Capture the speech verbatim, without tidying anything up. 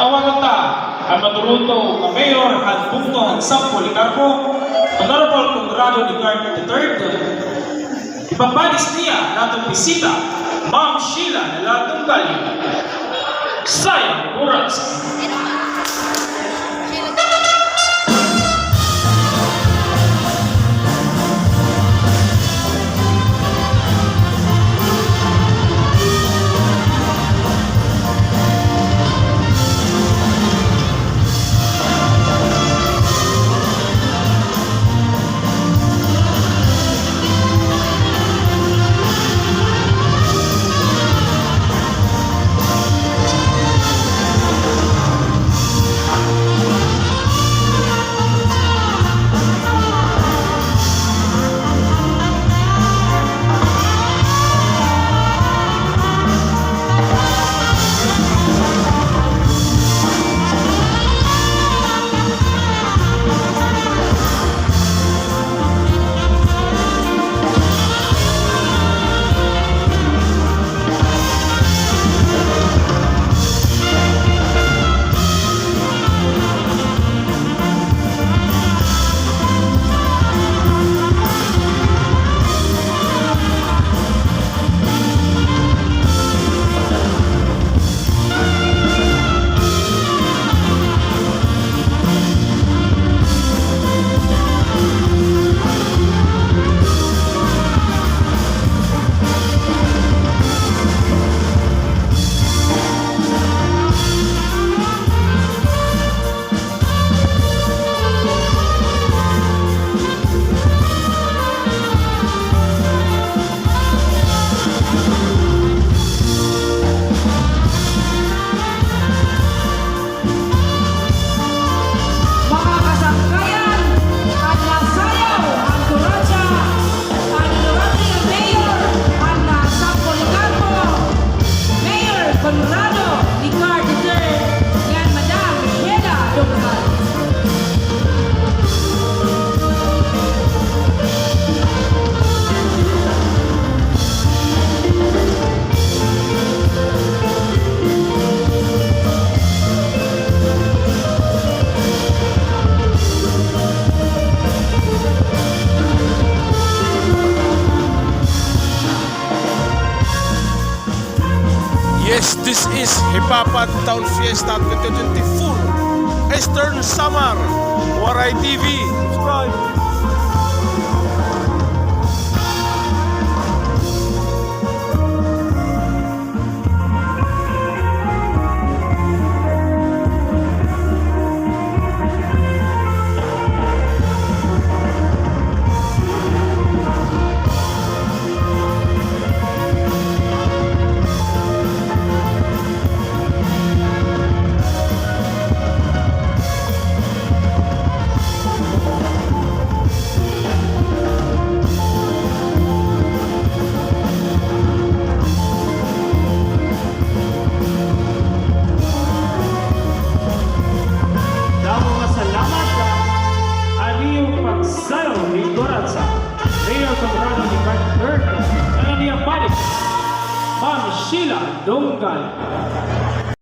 Tawagan ta an maturuto nga mayor han bungto han San Policarpo, Honorable Conrado Legarda the third. Ipapadis niya an aton bisita, Ma'am Sheila Nala Dunggal. Sayang oras. Mga kasangkayan, an nasayaw, an kuratsa, an honorable mayor, an San Policarpo, Mayor Conrado Legarda the third, ngan Madam Sheila Dunggal. Yes, this is Jipapan Town Fiesta twenty twenty-four, Eastern Samar, Waray T V. Subscribe. Damo nga salamat, ah, an iyo pagsayaw hin kuratsa. Mayor Conrado Legarda the third, ngan an iya padis, Ma'am Sheila Dunggal.